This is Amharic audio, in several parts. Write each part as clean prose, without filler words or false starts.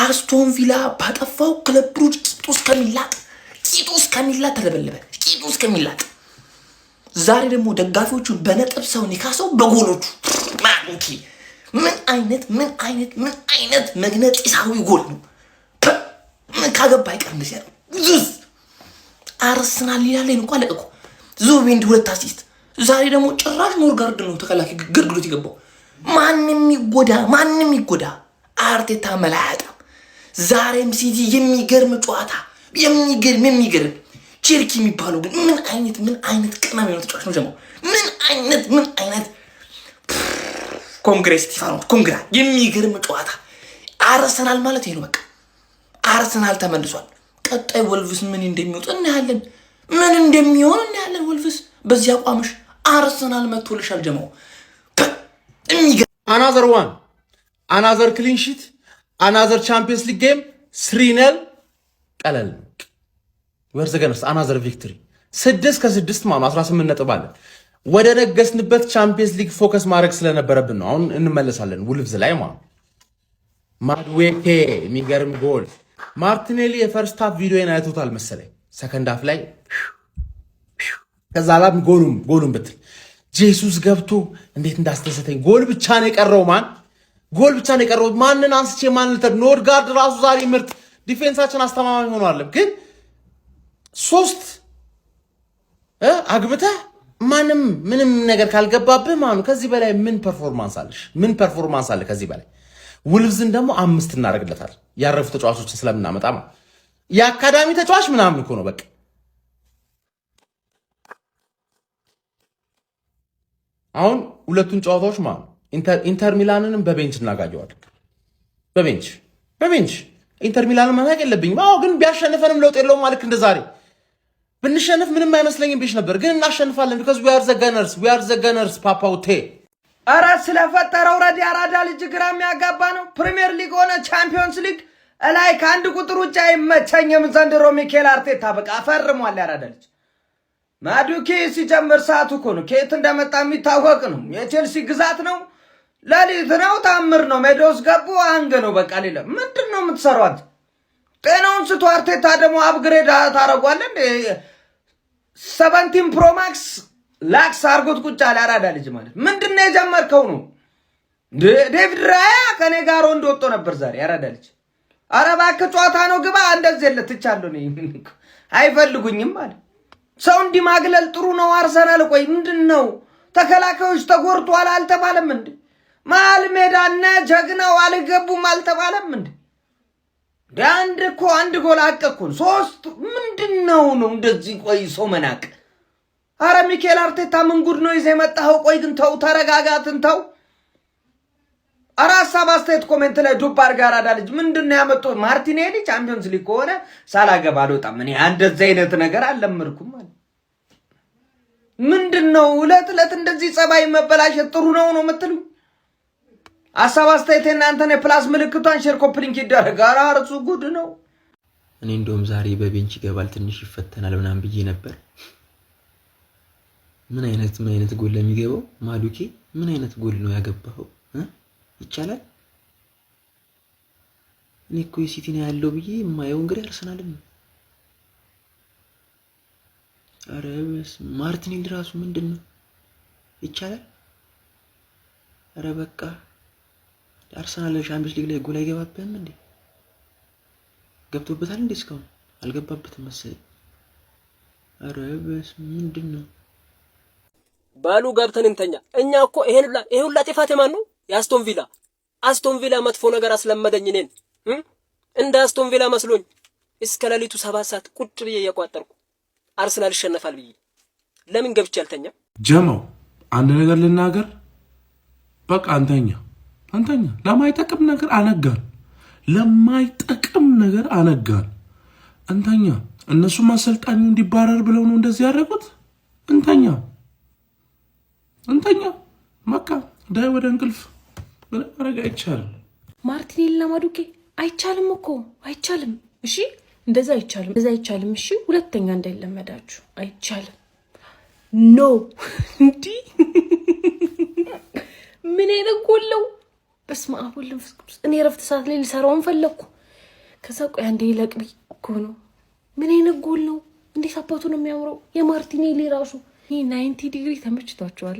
አስቶን ቪላ ባጠፋው ክለብ ብሩጅ ቂጡ እስከሚላጥ፣ ቂጡ እስከሚላጥ ተለበለበ። ቂጡ እስከሚላጥ። ዛሬ ደግሞ ደጋፊዎቹን በነጥብ ሰውን የካሰው በጎሎቹ ማዱኬ። ምን አይነት፣ ምን አይነት፣ ምን አይነት መግነጢሳዊ ጎል ነው! ምን ካገባ አይቀር እንደዚህ ያለው ዙዝ አርሰናል ይላል እንኳ አለቀ እኮ። ዙቢንዲ ሁለት assist። ዛሬ ደግሞ ጭራሽ ኖርጋርድ ነው ተከላካይ ገርግሎት የገባው። ማንም ይጎዳ፣ ማንም ይጎዳ፣ አርቴታ መላ አያጣም። ዛሬም ሲቲ የሚገርም ጨዋታ፣ የሚገርም፣ የሚገርም። ቼርኪ የሚባለው ግን ምን አይነት፣ ምን አይነት ቅመም የሆነ ተጫዋች ነው ጀማው። ምን አይነት፣ ምን አይነት። Congra ስቲፋኖ፣ congra። የሚገርም ጨዋታ። አርሰናል ማለት ይሄ ነው በቃ። አርሰናል ተመልሷል። ቀጣይ ወልቭስ ምን እንደሚወጡ እናያለን። ምን እንደሚሆን እናያለን። ወልቭስ በዚህ አቋምሽ አርሰናል መጥቶልሻል ጀማው። Another one, another clean sheet, another Champions League game, 3-0። ቀለል። We're the Gunners, another victory። 6 ከ6 ማኑ 18 ነጥብ አለ። ወደ ነገስንበት Champions League focus ማድረግ ስለነበረብን ነው። አሁን እንመለሳለን ውልቭዝ ላይ ማለት። ማድዌኬ የሚገርም ጎል። ማርቲኔሊ የ first half ቪዲዮን አይቶታል መሰለኝ። Second half ላይ ከዛ ላም ጎሉም ጎሉም ብትል ጄሱስ ገብቶ እንዴት እንዳስደሰተኝ። ጎል ብቻ ነው የቀረው። ማን ጎል ብቻ ነው የቀረው። ማንን አንስቼ ማን ልተር? ኖርጋርድ ራሱ ዛሬ ምርጥ። Defense ኣችን አስተማማኝ ሆኗል። ግን ሶስት አግብተህ ማንም ምንም ነገር ካልገባብህ ማኑ ከዚህ በላይ ምን performance አለሽ? ምን performance አለ ከዚህ በላይ? ውልቭዝን ደግሞ አምስት እናደርግለታል። ያረፉ ተጫዋቾችን ስለምናመጣ የአካዳሚ ተጫዋች ምናምን እኮ ነው በቃ። አሁን ሁለቱን ጨዋታዎች ማለት ኢንተር ሚላንንም በ bench እናጋየዋለን። በ bench፣ በ bench ኢንተር ሚላንን መናቅ የለብኝም። አዎ፣ ግን ቢያሸንፈንም ለውጥ የለውም። ልክ እንደ ዛሬ ብንሸንፍ ምንም አይመስለኝም ብዬሽ ነበር፣ ግን እናሸንፋለን። Because we are the Gunners, we are the Gunners ፓፓውቴ። ኧረ ስለፈጠረው ረዲ፣ አራዳ ልጅ ግራ የሚያጋባ ነው። ፕሪሚየር ሊግ ሆነ ቻምፒዮንስ ሊግ እላይ ከአንድ ቁጥር ውጭ አይመቸኝም ዘንድሮ። ሚኬል አርቴታ በቃ ፈርሟል። ያራዳ ልጅ ማዱኬ ሲጀምር ሰዓቱ እኮ ነው። ከየት እንደመጣ የሚታወቅ ነው። የቼልሲ ግዛት ነው። ሌሊት ነው። ታምር ነው። ሜዳ ውስጥ ገቡ አንግ ነው። በቃ ሌላ ምንድን ነው የምትሰሯት? ጤናውን ስቶ አርቴታ ደግሞ upgrade ታደርጓለህ እንዴ? 17 Pro Max ላክስ አርጎት ቁጭ አለ። አራዳ ልጅ ማለት ምንድን ነው የጀመርከው ነው? ዴቪድ ራያ ከኔ ጋር ወንድ ወጥቶ ነበር ዛሬ። አራዳ ልጅ፣ ኧረ እባክህ ጨዋታ ነው ግባ። እንደዚህ የለ ትቻለሁ፣ አይፈልጉኝም አለ። ሰው እንዲህ ማግለል ጥሩ ነው? አርሰናል ቆይ ምንድን ነው? ተከላካዮች ተጎድቷል አልተባለም እንዴ? መሀል ሜዳነ ጀግናው አልገቡም አልተባለም እንዴ? አንድ እኮ አንድ ጎል አቀኩን ሶስት ምንድን ነው ነው እንደዚህ? ቆይ ሰው መናቅ። አረ ሚኬል አርቴታ ምን ጉድ ነው ይዘህ የመጣኸው? ቆይ ግን ተው፣ ተረጋጋትን ተው። አረ ሀሳብ አስተያየት comment ላይ ዱብ አድርጋ። አራዳ ልጅ ምንድን ነው ያመጡት? ማርቲኔሊ ቻምፒዮንስ ሊግ ከሆነ ሳላገባ አልወጣም። እኔ እንደዚህ አይነት ነገር አልለመድኩም። ማለት ምንድን ነው እለት እለት እንደዚህ ጸባይ መበላሸት ጥሩ ነው ነው የምትሉ? ሀሳብ አስተያየት እናንተን የ plus ምልክቷን share copy link ይደረግ። ኧረ እርሱ ጉድ ነው። እኔ እንደውም ዛሬ በ bench ይገባል፣ ትንሽ ይፈተናል ምናምን ብዬ ነበር። ምን አይነት፣ ምን አይነት ጎል ለሚገባው ማዱኬ፣ ምን አይነት ጎል ነው ያገባኸው? ይቻላል። እኔ እኮ የሲቲ ነው ያለው ብዬ የማየው እንግዲህ አርሰናልን ነው። ኧረ ማርቲኔሊ ራሱ ምንድን ነው? ይቻላል። ኧረ በቃ አርሰናል ሻምፒዮንስ ሊግ ላይ ጎል አይገባብህም እንዴ? ገብቶበታል እንዴ? እስካሁን አልገባበትም መሰለኝ። ኧረ በስመ ምንድን ነው? ባሉ ገብተን እንተኛ። እኛ እኮ ይሄን ሁላ፣ ይሄ ሁላ ጥፋት የማን ነው? የአስቶን ቪላ። አስቶን ቪላ መጥፎ ነገር አስለመደኝ። እኔን እንደ አስቶን ቪላ መስሎኝ እስከ ሌሊቱ 7 ሰዓት ቁጭ ብዬ እየቋጠርኩ አርሰናል ይሸነፋል ብዬ ለምን ገብቼ አልተኛም? ጀመው አንድ ነገር ልናገር። በቃ አንተኛ፣ አንተኛ። ለማይጠቅም ነገር አነጋን፣ ለማይጠቅም ነገር አነጋን። እንተኛ። እነሱም አሰልጣኙ እንዲባረር ብለው ነው እንደዚህ ያደረጉት። እንተኛ፣ እንተኛ። በቃ ዳይ ወደ እንቅልፍ። ምንም ማድረግ አይቻልም። ማርቲኔሊና ማዱኬ አይቻልም እኮ፣ አይቻልም። እሺ እንደዛ አይቻልም፣ እንደዛ አይቻልም። እሺ ሁለተኛ እንዳይለመዳችሁ አይቻልም። No እንዲህ ምን አይነት ጎለው! በስመ አብ ወወልድ ወመንፈስ ቅዱስ። እኔ እረፍት ሰዓት ላይ ልሰራውን ፈለግኩ። ከዛ ቆይ አንዴ ለቅቢ እኮ ነው። ምን አይነት ጎል ነው? እንዴት አባቱ ነው የሚያምረው! የማርቲኔሊ ራሱ ይህ 90 ዲግሪ ተመችቷቸዋል።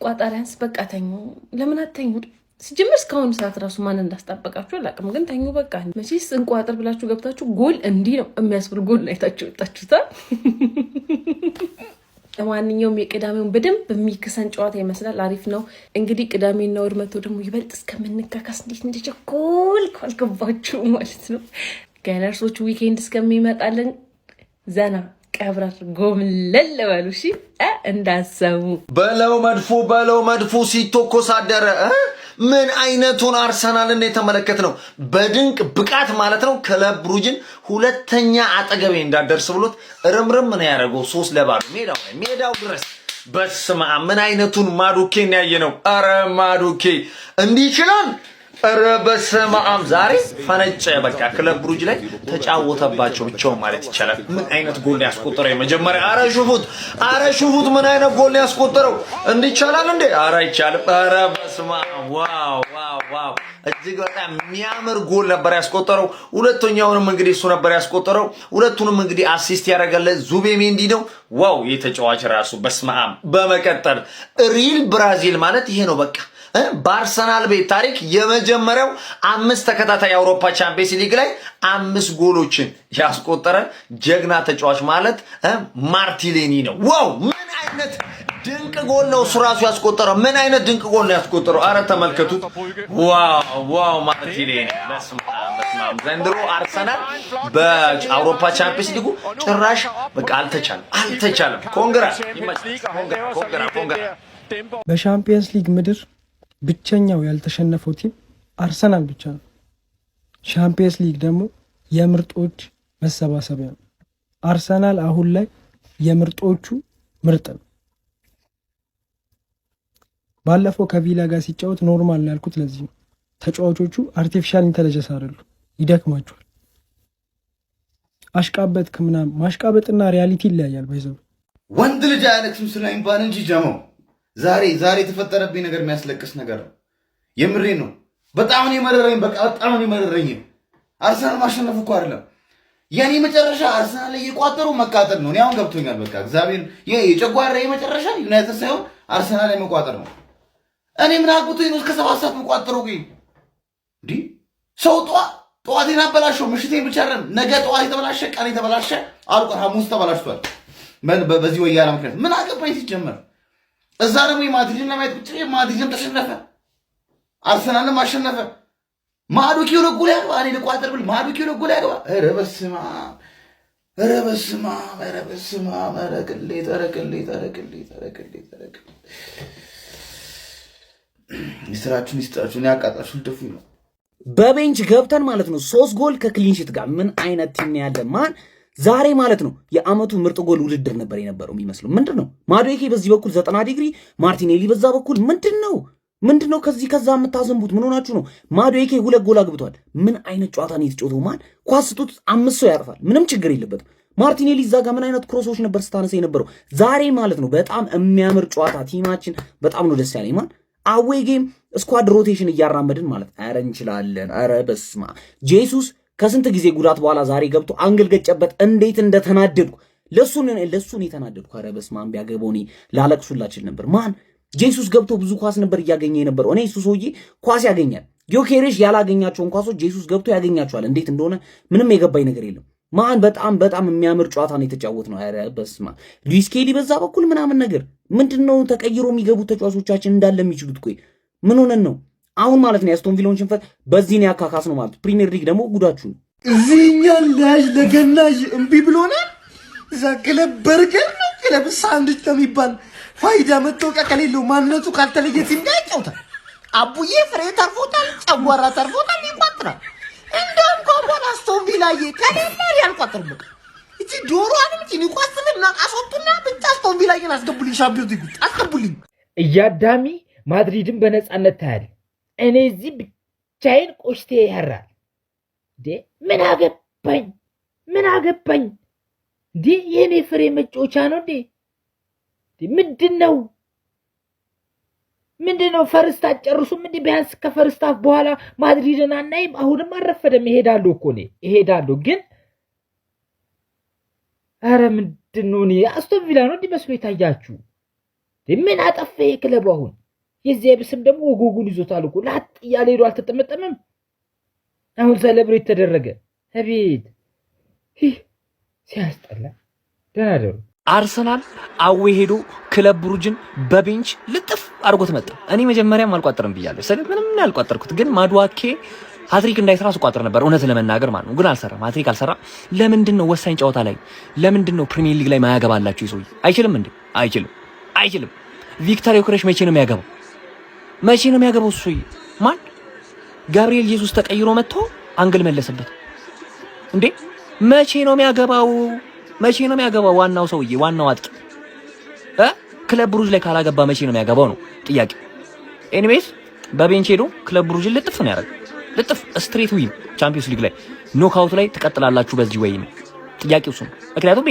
ቋጣሪያንስ በቃ ተኙ። ለምን አተኙ? ሲጀምር እስካሁን ሰዓት ራሱ ማን እንዳስጠበቃችሁ አላውቅም፣ ግን ተኙ በቃ። መቼስ እንቋጥር ብላችሁ ገብታችሁ ጎል እንዲህ ነው የሚያስብል ጎል አይታችሁ ወጣችሁታል። ለማንኛውም የቅዳሜውን በደንብ የሚክሰን ጨዋታ ይመስላል። አሪፍ ነው። እንግዲህ ቅዳሜና እሑድ መጥቶ ደግሞ ይበልጥ እስከምንካካስ እንዴት እንደቸኮልኩ አልገባችሁ ማለት ነው። Gunners ኦች weekend እስከሚመጣልን ዘና ቀብረር ጎምለል በሉ እሺ፣ እንዳሰቡ። በለው መድፉ፣ በለው መድፉ ሲተኮስ አደረ። ምን አይነቱን አርሰናልን የተመለከት ነው! በድንቅ ብቃት ማለት ነው። ክለብ ብሩጅን ሁለተኛ አጠገቤ እንዳደርስ ብሎት ርምርም ነው ያደረገው። 3-0 ሜዳው ላይ ሜዳው ድረስ። በስመ አብ፣ ምን አይነቱን ማዱኬን ያየ ነው! ኧረ ማዱኬ እንዲህ ይችላል። ኧረ በስመ አብ፣ ዛሬ ፈነጨ። በቃ ክለብ ብሩጅ ላይ ተጫወተባቸው ብቻውን ማለት ይቻላል። ምን አይነት ጎል ያስቆጠረው የመጀመሪያ! ኧረ ሹፉት፣ ኧረ ሹፉት፣ ምን አይነት ጎል ያስቆጠረው! እንዲህ ይቻላል እንዴ? ኧረ አይቻልም። ኧረ በስመ አብ፣ wow wow wow! እጅግ በጣም የሚያምር ጎል ነበር ያስቆጠረው። ሁለተኛውንም እንግዲህ እሱ ነበር ያስቆጠረው። ሁለቱንም እንግዲህ assist ያደረገለት ዙቤሜንዲ ነው። Wow፣ የተጫዋች ራሱ በስመ አብ። በመቀጠል real ብራዚል ማለት ይሄ ነው በቃ። በአርሰናል ቤት ታሪክ የመጀመሪያው አምስት ተከታታይ የአውሮፓ ቻምፒየንስ ሊግ ላይ አምስት ጎሎችን ያስቆጠረ ጀግና ተጫዋች ማለት ማርቲኔሊ ነው። Wow፣ ምን አይነት ድንቅ ጎል ነው እሱ ራሱ ያስቆጠረው! ምን አይነት ድንቅ ጎል ነው ያስቆጠረው! አረ ተመልከቱት። Wow wow፣ ማርቲኔሊ፣ በስመ አብ በስመ አብ። ዘንድሮ አርሰናል በአውሮፓ ቻምፒየንስ ሊጉ ጭራሽ በቃ አልተቻለም፣ አልተቻለም። Congra፣ congra፣ congra፣ congra። በሻምፒየንስ ሊግ ምድር ብቸኛው ያልተሸነፈው team አርሰናል ብቻ ነው። ሻምፒየንስ ሊግ ደግሞ የምርጦች መሰባሰቢያ ነው። አርሰናል አሁን ላይ የምርጦቹ ምርጥ ነው። ባለፈው ከቪላ ጋር ሲጫወት normal ነው ያልኩት ለዚህ ነው። ተጫዋቾቹ artificial intelligence አይደሉ፣ ይደክማቸዋል። አሽቃበጥክ ምናምን፣ ማሽቃበጥና reality ይለያያል። By the way። ወንድ ልጅ አያለቅስም ስለሚባል እንጂ ጀመው ዛሬ ዛሬ የተፈጠረብኝ ነገር የሚያስለቅስ ነገር ነው። የምሬ ነው። በጣም ነው የመረረኝ። በቃ በጣም ነው የመረረኝ። አርሰናል ማሸነፍ እኮ አይደለም የኔ መጨረሻ፣ አርሰናል ላይ እየቋጠሩ መቃጠል ነው። እኔ አሁን ገብቶኛል። በቃ እግዚአብሔር፣ የጨጓራ የመጨረሻ ዩናይትድ ሳይሆን አርሰናል ላይ መቋጠር ነው። እኔ ምን አግብቶኝ ነው እስከ 7 ሰዓት መቋጠረው? ቆይ እንዲህ ሰው ጠዋቴን አበላሸው፣ ምሽቴን ብቻ አይደለም። ነገ ጠዋት የተበላሸ፣ ቀን የተበላሸ አልቋል። ሐሙስ ተበላሽቷል። በዚህ ወያላ ምክንያት ምን አገባኝ ሲጀመር። እዛ ደግሞ የማድሪድን ለማየት ቁጭ፣ ማድሪድም ተሸነፈ፣ አርሰናልም አሸነፈ። ማዱኬ ሁለት ጎል ያግባ፣ እኔ ልቋጥር ብል ማዱኬ ሁለት ጎል ያግባ። ኧረ በስመ አብ፣ ኧረ በስመ አብ፣ ኧረ በስመ አብ፣ ኧረ ቅሌት፣ ኧረ ቅሌት፣ ኧረ ቅሌት፣ ኧረ ቅሌት፣ ኧረ ቅሌት። የስራችሁን ይስጣችሁ። እኔ አቃጣችሁ ልደፉኝ ነው። በ bench ገብተን ማለት ነው ሶስት ጎል ከ clean sheet ጋር። ምን አይነት team ነው ያለ ማን ዛሬ ማለት ነው። የአመቱ ምርጥ ጎል ውድድር ነበር የነበረው የሚመስለው። ምንድን ነው ማዱዌኬ በዚህ በኩል 90 ዲግሪ፣ ማርቲኔሊ በዛ በኩል። ምንድን ነው፣ ምንድን ነው ከዚህ ከዛ የምታዘንቡት? ምን ሆናችሁ ነው? ማዱዌኬ ሁለት ጎል አግብቷል። ምን አይነት ጨዋታ ነው የተጫወተው? ማን ኳስ ስጡት አምስት ሰው ያርፋል። ምንም ችግር የለበትም። ማርቲኔሊ እዛ ጋር ምን አይነት cross ኦች ነበር ስታነሳ የነበረው ዛሬ ማለት ነው። በጣም የሚያምር ጨዋታ፣ team ኣችን በጣም ነው ደስ ያለኝ ማን። Away game squad rotation እያራመድን ማለት ኧረ እንችላለን። ኧረ በስማ፣ ጄሱስ ከስንት ጊዜ ጉዳት በኋላ ዛሬ ገብቶ angle ገጨበት። እንዴት እንደተናደድኩ፣ ለሱን የተናደድኩ። ኧረ በስመ አብ፣ ቢያገባው እኔ ላለቅሱላችል ነበር። ማን ጄሱስ ገብቶ ብዙ ኳስ ነበር እያገኘ የነበረው። እኔ እሱ ሰውዬ ኳስ ያገኛል። ጊዮኬሬሽ ያላገኛቸውን ኳሶች ጄሱስ ገብቶ ያገኛቸዋል። እንዴት እንደሆነ ምንም የገባኝ ነገር የለም። ማን በጣም በጣም የሚያምር ጨዋታ ነው የተጫወት ነው። ኧረ በስመ አብ፣ ሉዊስ ኬሊ በዛ በኩል ምናምን ነገር። ምንድን ነው ተቀይሮ የሚገቡ ተጫዋቾቻችን እንዳለ የሚችሉት? ቆይ ምን ሆነን ነው አሁን ማለት ነው? የአስቶን ቪላውን ሽንፈት በዚህ ነው ያካካስ ነው ማለት። ፕሪሚየር ሊግ ደግሞ ጉዳችሁ ነው። እዚህኛን ላጅ ለገናዥ እምቢ ብሎናል። እዛ ክለብ በርገር ነው ክለብ ሳንድዊች ነው የሚባል ፋይዳ መታወቂያ ከሌለው ማንነቱ ካልተለየ team ጋር ይጫወታል። አቡዬ ፍሬ ተርፎታል፣ ጨጓራ ተርፎታል፣ ይቋጥራል። እንደውም ከበኋላ አስቶን ቪላዬ ከሌለ አልቋጥርም። በቃ እቺ ዶሮዋንም እቺ ኒውካስልን ምናምን አስወጡና ብቻ አስቶን ቪላዬን አስገቡልኝ፣ ሻምፒዮንስ ሊግ ውስጥ አስገቡልኝ። እያዳሚ ማድሪድን በነፃነት ታያል። እኔ እዚህ ብቻዬን ቆሽቴ ያራል። እንዴ ምን አገባኝ? ምን አገባኝ? እንዴ የእኔ ፍሬ መጫወቻ ነው እንዴ? ምንድን ነው? ምንድን ነው first አትጨርሱም? እንዲህ ቢያንስ ከ first half በኋላ ማድሪድን አናይም? አሁንም አልረፈደም። እሄዳለሁ እኮ እኔ እሄዳለሁ። ግን ኧረ ምንድን ነው እኔ አስቶን ቪላ ነው እንዲህ መስሎ የታያችሁ? ምን አጠፋ የክለቡ አሁን? የዚያ ብስም ደግሞ ወጎጉን ይዞታል እኮ፣ ላጥ እያለ ሄዶ አልተጠመጠመም። አሁን celebrate ተደረገ። አቤት ሲያስጠላ። ደህና ደሩ። አርሰናል away ሄዶ ክለብ ብሩጅን በ bench ልጥፍ አድርጎት መጣ። እኔ መጀመሪያም አልቋጠርም ብያለሁ። ስለ ምንም ያልቋጠርኩት ግን ማድዋኬ ሀትሪክ እንዳይሰራ ስቋጥር ነበር፣ እውነት ለመናገር ማለት ነው። ግን አልሰራም፣ ሀትሪክ አልሰራም። ለምንድን ነው ወሳኝ ጨዋታ ላይ፣ ለምንድን ነው ፕሪሚየር ሊግ ላይ ማያገባላችሁ? ሰውዬ አይችልም እንዴ? አይችልም፣ አይችልም። ቪክተር ዮክሬሽ መቼ ነው የሚያገባው? መቼ ነው የሚያገባው? እሱ ሰውዬ ማን? ጋብሪኤል ጄሱስ ተቀይሮ መጥቶ angle መለሰበት እንዴ? መቼ ነው የሚያገባው? መቼ ነው የሚያገባው? ዋናው ሰውዬ፣ ዋናው አጥቂ ክለብ ብሩጅ ላይ ካላገባ መቼ ነው የሚያገባው ነው ጥያቄ። Anyways በ bench ሄዶ ክለብ ብሩጅን ልጥፍ ነው ያደረገው። ልጥፍ፣ straight win። ቻምፒዮንስ ሊግ ላይ knockout ላይ ትቀጥላላችሁ በዚህ ወይ ነው ጥያቄው እሱ ነው። ምክንያቱም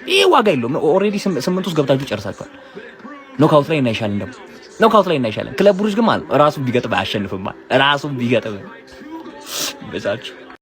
ይሄ ዋጋ የለውም። Already ስምንት ውስጥ ገብታችሁ ጨርሳችኋል። Knockout ላይ እናይሻለን፣ ደግሞ knockout ላይ እናይሻለን። ክለብ ብሩጅ ግን ማለት ራሱ ቢገጥም አያሸንፍም። ማለት ራሱ ቢገጥም በዛችሁ።